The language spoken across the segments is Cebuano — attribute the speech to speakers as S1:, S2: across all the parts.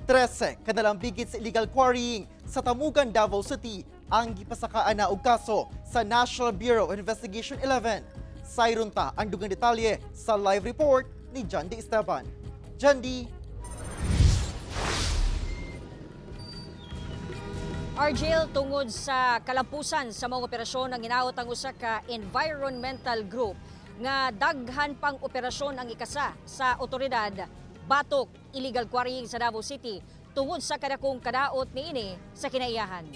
S1: 13 ka nalambigit sa illegal quarrying sa Tamugan, Davao City ang gipasakaan na og kaso sa National Bureau of Investigation 11. Sayron ta ang dugang detalye sa live report ni John D. Esteban. John D.
S2: Argel, tungod sa kalampusan sa mga operasyon ang hinaot ang usa ka environmental group nga daghan pang operasyon ang ikasa sa otoridad batok illegal quarrying sa Davao City tungod sa kadakong kadaot niini sa kinaiyahan.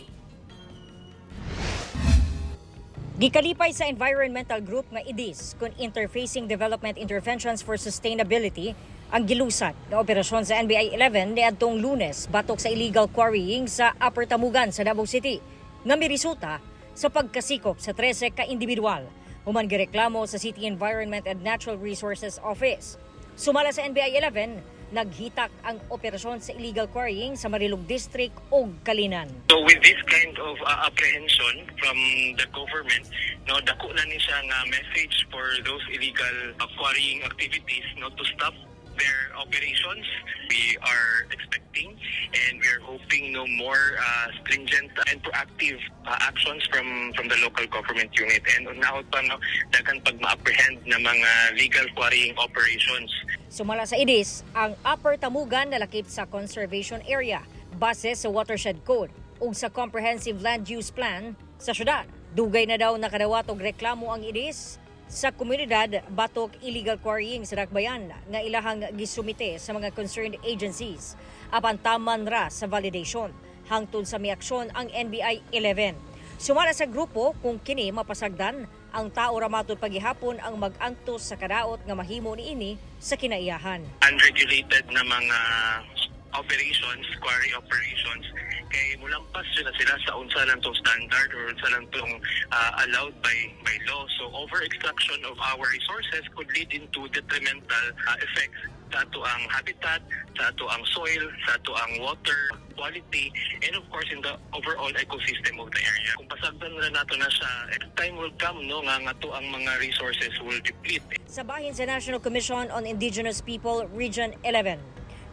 S2: Gikalipay sa environmental group nga IDIS kun Interfacing Development Interventions for Sustainability ang gilusad nga operasyon sa NBI 11 niadtong Lunes batok sa illegal quarrying sa Upper Tamugan sa Davao City nga miresulta sa pagkasikop sa 13 ka individual human gireklamo sa City Environment and Natural Resources Office. Sumala sa NBI 11, naghitak ang operasyon sa illegal quarrying sa Marilog District ug Kalinan.
S3: So with this kind of apprehension from the government, no, dako na ni siya nga message for those illegal quarrying activities, no, to stop their operations. We are expecting and we are hoping no more stringent and proactive actions from the local government unit and now pa, no, daghan pag ma-apprehend na mga legal quarrying operations.
S2: Sumala sa IDIS, ang Upper Tamugan nalakip sa conservation area base sa Watershed Code ug sa Comprehensive Land Use Plan sa syudad. Dugay na daw nakadawat og reklamo ang IDIS sa komunidad batok illegal quarrying sa Dakbayan nga ilahang gisumite sa mga concerned agencies apan taman ra sa validation hangtod sa miaksyon ang NBI 11. Sumala sa grupo, kung kini mapasagdan, ang tao ra matud pagihapon ang mag-antos sa kadaot nga mahimo niini sa kinaiyahan.
S3: Unregulated na mga operations, quarry operations, kay mulampas sila sila sa unsa lang tong standard or unsa lang tong allowed by law. So over extraction of our resources could lead into detrimental effects sa ato ang habitat, sa ato ang soil, sa ato ang water quality, and of course in the overall ecosystem of the area. Kung pasagdan na nato na siya, time will come, no, nga nga ato ang mga resources will deplete.
S2: Sa bahin sa National Commission on Indigenous People Region 11,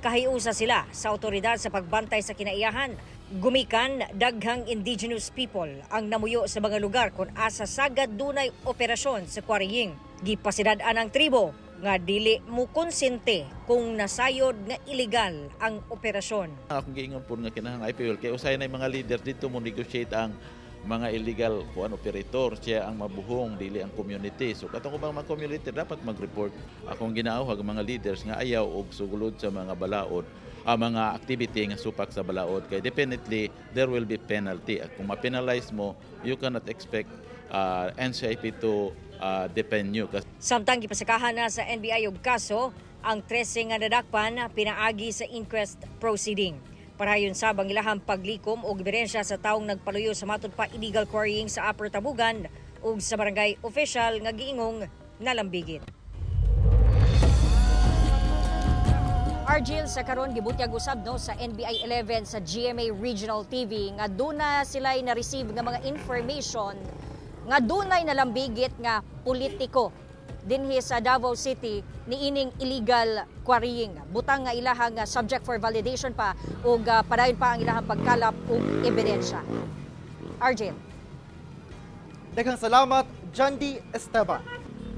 S2: kahiusa sila sa otoridad sa pagbantay sa kinaiyahan. Gumikan daghang indigenous people ang namuyo sa mga lugar kung asa sagad dunay operasyon sa quarrying. Gipasidad-an ang tribo nga dili mo konsente kung nasayod nga ilegal ang operasyon.
S4: Akong giingon po nga kinahanglan IPL kay usahay na yung mga leader dito mo negotiate ang mga illegal kuan operator, siya ang mabuhong, dili ang community. So katong bang mga community dapat mag-report. Akong ginaawhag ang mga leaders nga ayaw og sugulod sa mga balaod, ang mga activity nga supak sa balaod, kay definitely there will be penalty. At kung ma-penalize mo, you cannot expect NCIP to defend you. Kasi
S2: Samtang gipasakahan na sa NBI og kaso ang 13 nga nadakpan pinaagi sa inquest proceeding. Parayon sa ilahang paglikom og ebidensya sa taong nagpaluyo sa matud pa illegal quarrying sa Upper Tamugan ug sa barangay official nga giingong nalambigit. Argil, sa karon gibutyag usab, no, sa NBI 11 sa GMA Regional TV nga duna sila'y na-receive nga mga information nga dunay nalambigit nga politiko dinhi sa Davao City niining illegal quarrying. Butang nga ilahang subject for validation pa ug padayon pa ang ilahang pagkalap og ebidensya. Argil.
S1: Daghang salamat, John D. Esteban.